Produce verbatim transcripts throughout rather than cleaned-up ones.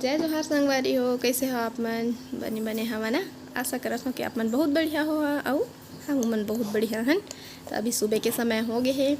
जय जोहार संगवारी हो, कइसे हो आप मन? बने बने हवा ना? आशा करत हो कि आप मन बहुत बढ़िया हो, अउ हम मन बहुत बढ़िया हन। तो अभी सुबह के समय हो गए हे,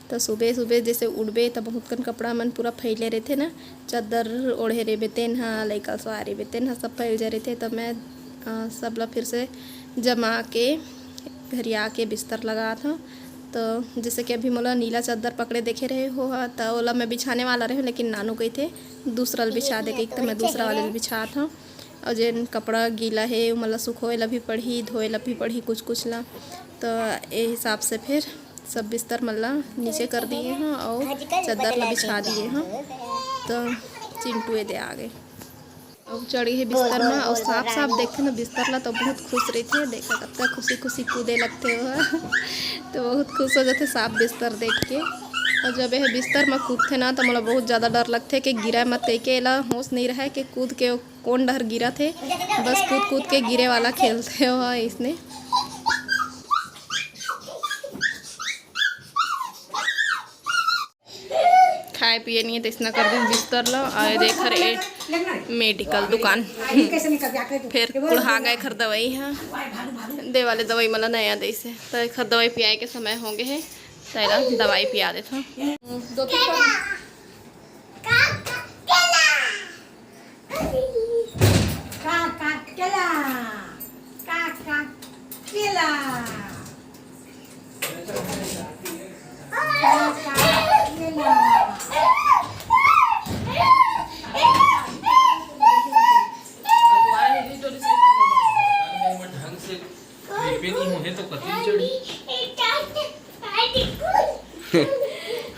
तो सुबह सुबह जैसे उठबे तो बहुत कन कपड़ा मन पूरा फैले रहते ना, चद्दर ओढ़े रहबे तेन ह, लइका सो आ रहबे तेन ह, सब फैल जा रहते। तो मैं अ, सब ला फिर से जमा के घरिया के बिस्तर लगात हव। तो जैसे कि अभी मोला नीला चद्दर पकड़े देखे रहे हो हा, तो ओला मैं बिछाने वाला रहे, लेकिन नानू कहिथे दूसरा ल बिछा दे कहिके, तो मैं दूसरा वाले ल बिछात हव। और जेन कपड़ा गीला हे, ओमन ला सुखोए ला भी पड़ही, धोए ला भी पड़ही कुछ कुछ ला। तो ए हिसाब से फिर सब बिस्तर मन ला नीचे कर दिए हव और चद्दर ला बिछा दिए हव। तो चिंटू ए दे आ गए। अब चढ़ गे बिस्तर म, अउ साफ साफ देखथे ना बिस्तर ला, तो बहुत खुश रहिथे। देखा कतका खुशी खुशी कूदे लगथे ओह। तो बहुत खुश हो जाथे साफ बिस्तर देख के। और जब यह बिस्तर म कूदथे ना, तो मोला बहुत ज़्यादा डर लगथे कि गिरा मत कहिके। एला होश नहीं रहे कि कूद के ओ कौन डहर गिरत हे, बस कूद कूद के गिरे वाला खेलथे ओह इसने। खाए पिए नहीं है, तैसना कर दिन बिस्तर ला। और देख हर ए मेडिकल दुकान, फिर कुढ़ा गए खर दवाई है, दे वाले दवाई मला नया दे से, तो खर दवाई पियाए के समय हो गए है, तो एला दवाई पिया देत हूँ। का का केला, का का केला, का का केला।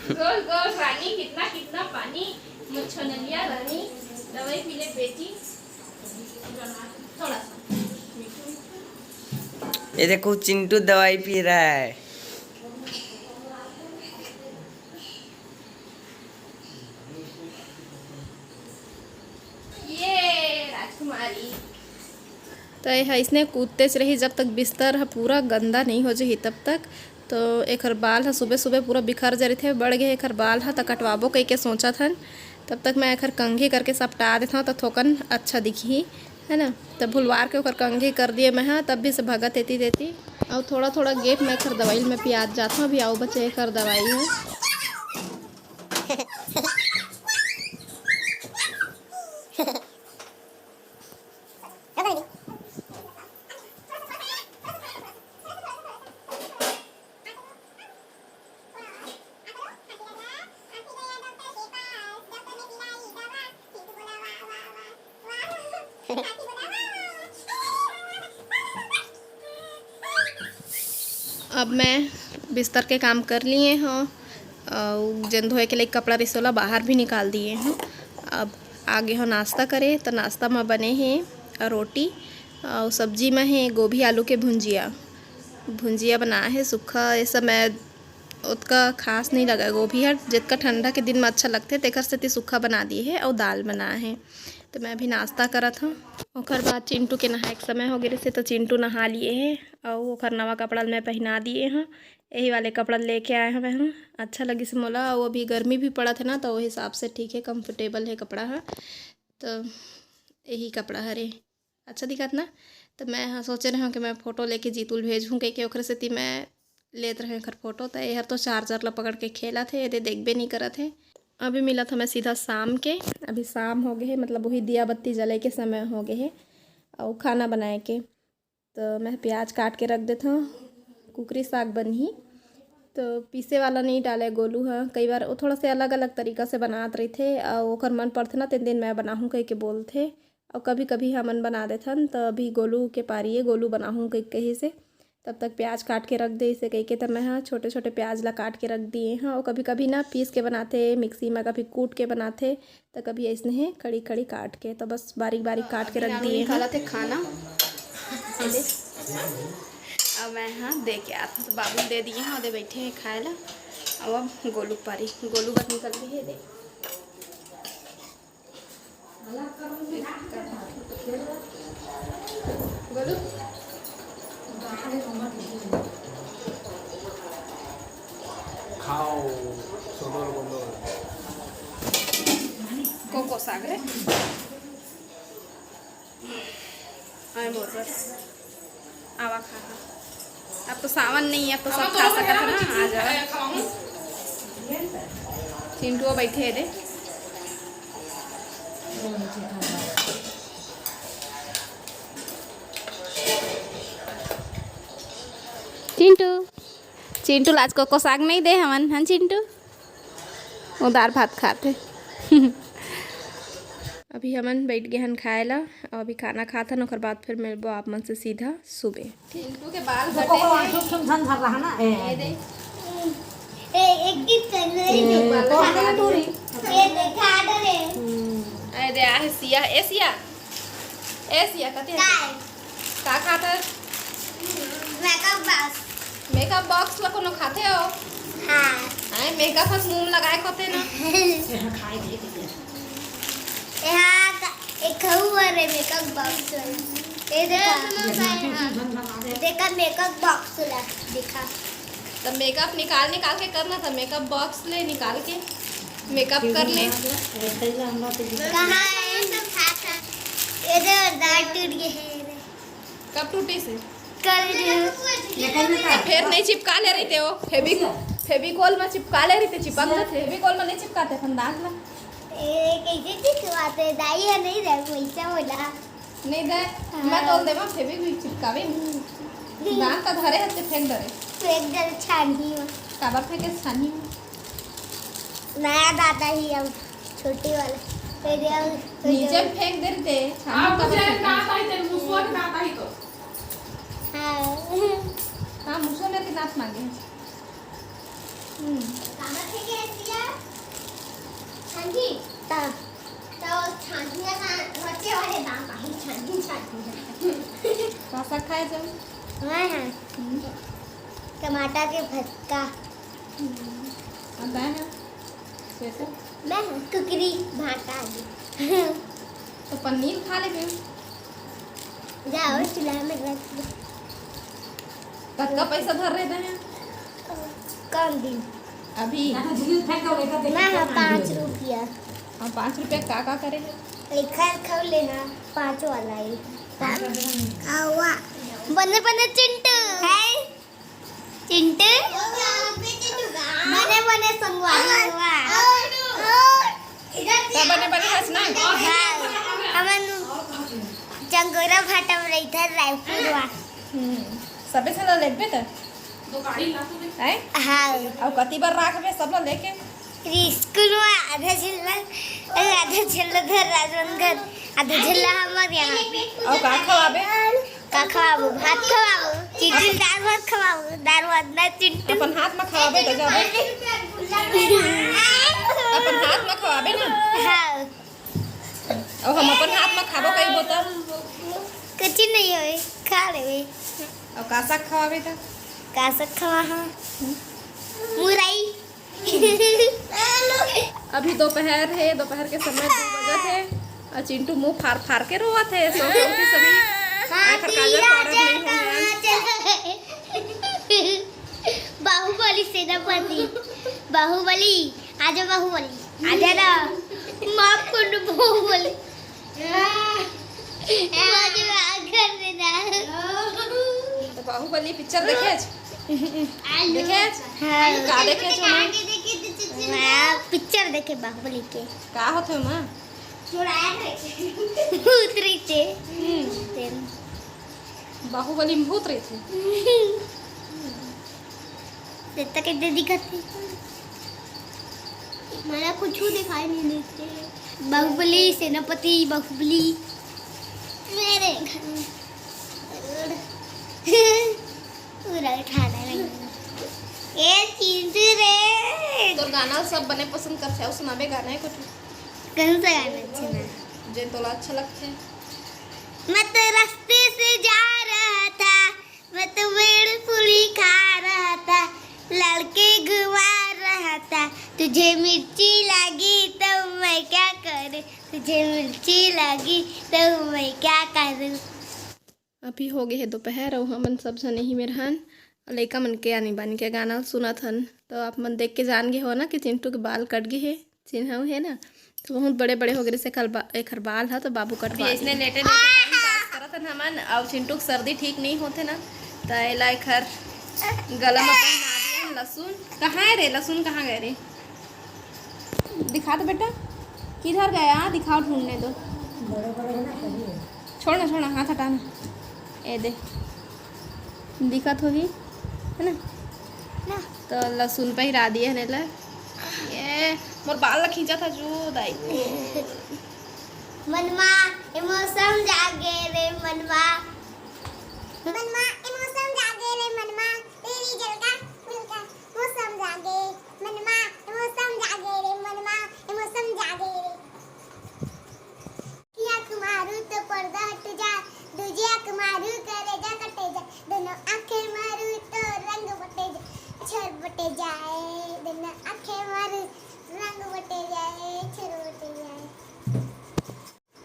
गोल गोल रानी, कितना कितना पानी, मुझे नलिया रानी, दवाई पी ले बेटी। ये देखो, चिंटू दवाई पी रहा है। ये राजकुमारी। तो ये है, इसने कूदते से रही, जब तक बिस्तर ह पूरा गंदा नहीं हो जाही तब तक। तो एकर बाल ह सुबह सुबह पूरा बिखर जा रहिथे, बढ़ गए एकर बाल ह, त कटवाबो कहिके सोचत हन। तब तक मैं एकर कंघी करके सपटा देत हव, त थोकन अच्छा दिखही, है ना। तब भुलवार के ओकर कंघी कर दिए मैं ह, तब भी से भगत एती देती। अउ थोड़ा थोड़ा gap मैं एकर दवाई में पियात जात हव। अभी अउ बचे एकर दवाई ह। अब मैं बिस्तर के काम कर लिए हव, अउ जेन धोए के लइक कपड़ा रिहिस ओला बाहर भी निकाल दिए हव। अब आगे हव नाश्ता करे, तो नाश्ता म बने हे रोटी, अउ सब्जी म हे गोभी आलू के भुंजिया। भुंजिया बनाए हे सुक्खा, ए समय ओतका खास नहीं लगा गोभी ह, जेतका ठंडा के दिन म अच्छा लगथे, तेकर सेती सुक्खा बना दिए हे अउ दाल बनाए हे। तो मैं अभी नाश्ता करत हव। ओकर बाद चिंटू के नहाए के समय हो गे रहिसे, तो चिंटू नहा लिए हे अउ ओकर नवा कपड़ा ल मैं पहिना दिए हव। यही वाले कपड़ा लेके आए हव मैं ह, अच्छा लगिस मोला। अउ अभी गर्मी भी पड़त हे ना, तो वो हिसाब से ठीक हे, comfortable हे कपड़ा ह। तो यही कपड़ा हरे। अच्छा दिखत ना। तो मैं ह सोचे रहे हव कि मैं फोटो लेके जीतू ल भेजहूँ कहिके, ओकरे सेती मैं लेत रहे एकर फोटो। तो एहर तो charger ला पकड़ के खेलत हे, एदे देखबे नहीं करत हे। अभी मिलत हव मैं सीधा शाम के। अभी शाम हो गए हे, मतलब वही दिया बत्ती जले के समय हो गए हे अउ खाना बनाए के। तो मैं प्याज काट के रख देत हव, कुकरी साग बनही। तो पीसे वाला नहीं डाले गोलू ह, कई बार वो थोड़ा से अलग-अलग तरीका से बनात रहिथे, अउ ओकर मन पड़थे ना, तेन दिन मैं बनाहूँ कहिके बोलथे, अउ कभी-कभी हमन बना देथन। तो अभी गोलू के पारी ए, गोलू बनाहूँ कहि-, कहिसे, तब तक प्याज काट के रख दे इसे कहिके, तो मैं ह छोटे-छोटे प्याज ला काट के रख दिए हव। अउ कभी-कभी ना पीस के बनाथे मिक्सी में, कभी कूट के बनाथे, तो कभी अइसने हे खड़ी खड़ी काट के, तो बस बारीक बारीक काट के रख दिए हव। निकालत हे खाना। अब मैं ह दे के आत हव, तो बाबू दे दिए हव, ओदे बैठे हे खाए ला। अब, अब गोलू पारी, गोलू बस निकल गई है, देख। गोलू। खाओ, सोडो बोलो। कोको साग रे। अरे मोर बर। आवा खा, खा। अब तो सावन नहीं है, अब तो सब खा सकत है ना, आ जावा। चिंटुआ बैठे हे दे। चिंटू, चिंटू ला आज कोको साग नहीं दे हमन, हन चिंटू? वो दार भात खात हे। अभी हमन बैठ गए हन खाए ला, अउ अभी खाना खात हन, ओकर बाद फिर मिलबो आप मन से सीधा सुबह। चिंटू के बाल देखो, कटे वो हैं। आंसू क्यों झन झर रहा ना? ए, ये दे। ए, एक ही चल रही ए, है। तो खाना दूरी। ये देखा दे रे। हम्म। ए दे, आहे सिया, ए सिया। ए सिया, कते? काय? का खात हस? Makeup box. मेकअप बॉक्स ला कोनो खाथे हो? हाँ। आए, मेकअप हस मुंह में लगाए खाथे ना। यहाँ का, एक हऊ अरे मेकअप बॉक्स वाला। ये देखा। देखा मेकअप बॉक्स वाला, देखा। तो मेकअप निकाल, निकाल के करना था, मेकअप बॉक्स ले निकाल के मेकअप कर ले। कहाँ है? ये दे, दांत टूट गए हैं। कब टूटे से? कल। फेर नहीं चिपका ले रहिते हो, फेविक-, फेविकोल में चिपका ले रहिते, चिपक जाते। फेविकोल में नहीं चिपकाते अपन दांत ला। ए, कैसे चिपकाते? दाई है नहीं रहे, वैसा बोला। नहीं दे, हाँ। मैं तोल देवा, फेविक भी चिपकावे। दांत का धरे हते फेंक डरे। फेंक डरे छानी में। काबर फेंके छानी में? नया दांत ही अब छोटी वाला। ये दे, अब नीचे फेंक दे रहिते, छानी आप काबर फेंके? दांत आई, तेरे मुसवा के दांत आई तो। हाँ। हाँ, मुसवा मेरे के दांत मांगे। हम्म। काबर फेंके ऐसी है? हाँ जी। ता। तो छानिया का बच्चे वाले दांत आई, छानी, छानी। का साग खाए जब? मैं हाँ। हम्म। टमाटर के भटका। हम्म। और मैं हाँ। स्वेटर? मैं हाँ, कुकरी भाटा जी। तो पनीर खा ले फिर। जाओ, चूल्हा में रख दो। कतका पैसा धर रहे हैं? कम दिन। अभी? मैं हाँ, पाँच रुपया। हाँ, पाँच रुपया का, का करे है? एक खाए खाओ लेना, पाँच वाला ही। खावा। बने बने चिंटू। है? चिंटू? बने बने संगवारी हुआ। का बने बने हस ना? हाँ, हमन चंगोरा भाटा में रहिथन, रायपुर वा। हम्म, सबे से ला लेबे त? हैं? हाँ। अउ कति बार राखबे सब ला लेके? स्कूल में आधा झिल्ला, आधा झिल्ला धर राजन घर, आधा झिल्ला हमर यहाँ। अउ का खवाबे? का खवाबो? भात खवाबो, चिंटू दार भात खवाबो, दार भात ना चिंटू। अपन हाथ में खवाबे तो जाबे। अपन हाथ में खवाबे ना। हाँ। अउ हम अपन हाथ में खाबो कहिबो तो? कुछ नहीं होए, खा लेबे। अउ का साग खवाबे तो? का साग खवा, हाँ। मुरई। अभी दोपहर हे, दोपहर के समय दू बजत हे, अउ चिंटू मुंह फार फार के रोवत हे, सो सो के सभी। हाँ, आखिर काजल पाउडर नहीं हो गया। बाहुबली सेनापति, बाहुबली, आजा बाहुबली, आजा ना, माफ कर दो बाहुबली। तो बाहुबली पिक्चर देखे? देखे? हाँ। का देखे छो ना? हाँ, पिक्चर देखे बाहुबली के। का होथे ओमा? भूत रहिथे। हम्म। बाहुबली में भूत रहिथे। देता कैसे दिखत हे? मला कुछ दिखाई नहीं देते। बाहुबली, सेनापति बाहुबली। मेरे घर में पूरा उठाना नहीं। ए चिंटू रे। तोर गाना सब बने पसंद करथे, अउ सुनाबे गाना हे कुछ? कौन सा गाना अच्छा ना? जे तोला अच्छा लगथे। मैं तो रास्ते से जा रहा था, मैं तो भेलपूरी खा रहा था, लड़के घुमा रहा था, तुझे मिर्ची लगी तो मैं क्या करूँ, तुझे मिर्ची लगी तो मैं क्या करूँ। अभी हो गए हे दोपहर, अउ हमन सब झन इही मेर हन, अउ लइका मन के आनी बानी के गाना सुनत हन। तो आप मन देख के जान गे हो ना कि चिंटू के बाल कट गए हे। चिन्हव हे ना, तो बहुत बड़े बड़े हो गए से कल बा-, एखर बाल ह तो बाबू अभी कटवा इसने दिए। लेटे लेटे टाइम पास करत हन हमन। अब चिंटू के सर्दी ठीक नहीं होथे ना, त एला एखर गला में पहना दिए हन लहसुन। कहाँ है रे लहसुन, कहाँ गए रे? दिखा दो बेटा, किधर गया? दिखाओ, ढूंढने दो। छोड़ ना, छोड़ ना, हाथ हटा ना। ए दे, दिखत होही, है ना? ना। तो लहसुन पहिरा दिए हन एला। ये मोर बाल ला खींचा था जो दाई। मनमा, ए मौसम जागे रे मनमा। मनमा, ए मौसम जागे रे मनमा। तेरी झलका, झलका, मौसम जागे। मनमा, ए मौसम जागे रे मनमा। ए मौसम जागे रे। एक आँख मारू तो पर्दा हट जाए, दूजी आँख मारू करेजा कटे जाए, दोनों आँखें मारू तो रंग बटे जाए, छर बटे जाए, दोनों आँखें मारू रंग बटे जाए, छर बटे जाए।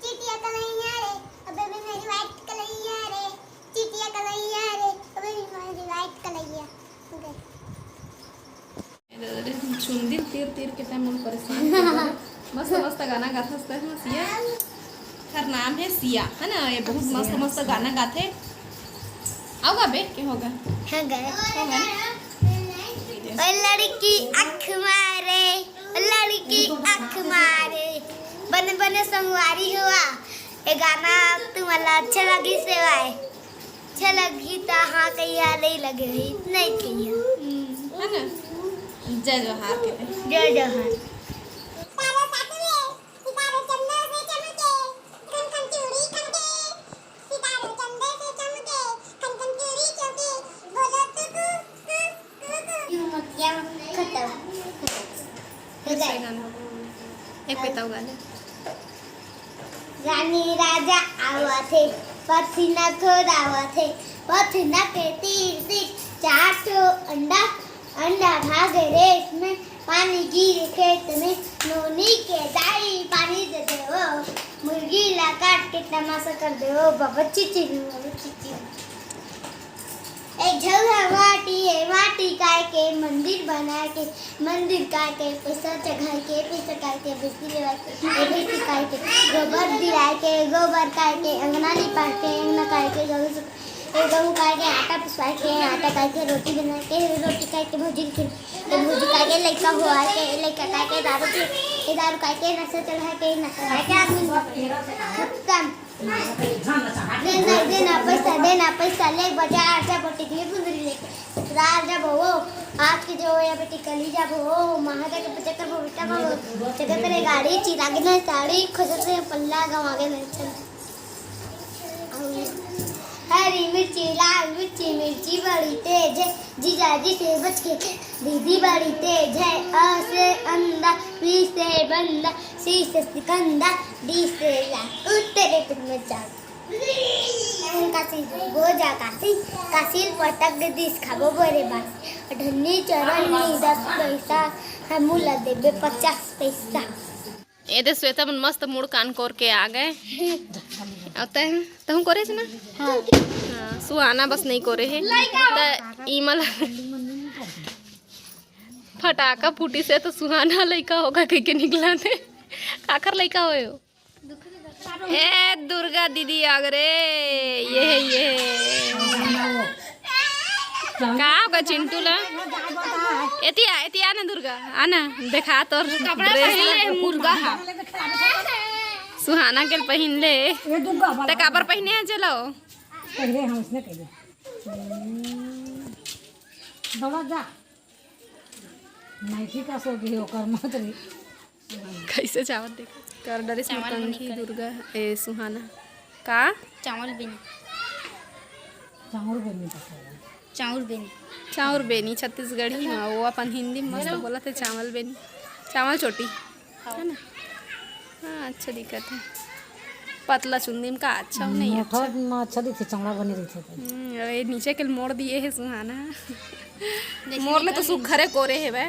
चिटिया कलैया रे, अबे भी मेरी वाइट कलैया रे, चिटिया कलैया रे, अबे भी मेरी वाइट कलैया। चुंदी तीर तीर के तैं मन परेशान कर दे। मस्त मस्त गाना गाथस तैं ह सिया। एखर नाम है सिया, है ना? ये बहुत मस्त मस्त गाना गाथे। आओ गा बे, के होगा? हाँ, गाए। होगा ना? ओ लड़की आँख मारे, ओ लड़की आँख मारे, बन बन संगवारी हुआ। ये गाना तुम्हाला अच्छा लगी सेवाए? अच्छा लगी त हाँ कहिया, नहीं लगे ही नहीं कहिया। हम्म, है ना? जय जोहार के। जय जोहार। खत्म। फिर से गाना। एक बेताऊ गा ले। रानी राजा आवत हे, पथना खोदावत हे, पथना के तीर तीर चार ठो अंडा, अंडा भागे रेस में, पानी गिरे खेत में, नोनी के दाई पानी दे दे ओ, मुर्गी ला काट के तमाशा कर दे ओ, बाबा चिचिरी, बाबा चिचिरी। एक झउहा माटी हे, माटी काय के मंदिर बनाए के, मंदिर काय के पैसा चघाए के, पैसा काय के बेसी लेवाए के, ए बेसी काय के गोबर दिलाए के, गोबर काय के अंगना लिपाए के, अंगना काय के गहूँ सु-, ए गहूँ काय के आटा पिसवाए के, आटा काय के रोटी बनाए के, रोटी काय के भौजी के, ए भौजी काय के लइका होआए के, लइका काय के दारू के, ए दारू काय के नशा चढ़ाए के, नशा काय के आदमी खत्म। देना, देना पैसा, देना पैसा, ले बाजार जाबो, टिकली फुलझड़ी लेके। बाजार जाबो वो, आज के जो या बेटी कली जाबो वो, महाजा के पूजा करबो बेटा वो। जगत रे गाड़ी, चिराग ने साड़ी, खुश से पल्ला गवा के नहीं चल। हरी मिर्ची, लाल मिर्ची, मिर्ची बड़ी तेज है, जीजा जी से बच के। दीदी बड़ी तेज है, अ से अंडा, बी से बंदा, सी से सिकंदा, डी से लाडू, तेरे पे मजा। काशी, गोजा काशी, काशी पटक दिस खाबो बोरे बास। धन्नी चरण नी दस पैसा, हमू ला देबे पचास पैसा। ए दे श्वेता मन मस्त मुड़ कान कोर के आ गए। अब तह, तहूँ कोरे ना? हाँ। हाँ, सुहाना बस नहीं कोरे है। त इमल फटाका फूटी से तो सुहाना लइका होगा कह के निकला थे। काकर लइका होए हो? ए दुर्गा दीदी आग रे, ये है, ये है। का होगा चिंटू ला? एती आ, एती आ ना दुर्गा, आ ना, देखा तोर कपड़ा dress पहन ला। ले मुर्गा हा। सुहाना के पहिन ले। ये दुर्गा वाला। त काबर पहिने है, चलो। पहले हम उसने कह दे। बाबा जा। नहीं ठीक है, सो गई ओकर मत रे। कैसे चावल देख कर डरिस चावल मोर बनी कंघी करे। दुर्गा, ए, सुहाना। का? चावल बेनी। चाउर बेनी का चावल। चाउर बेनी। चाउर बेनी छत्तीसगढ़ी में, वो अपन हिंदी में मस्त बोला थे, चावल बेनी, चावल चोटी, हाँ। है ना? हाँ, अच्छा दिखत है। पतला चुंदी में का अच्छा हो, नहीं मोटा अच्छा। में अच्छा दिखथे, चौड़ा बने रहिथे तो। हम्म, ये नीचे के मोड़ दिए है सुहाना। जैसे मोर ले तो निकल सुघरे कोरे है बे।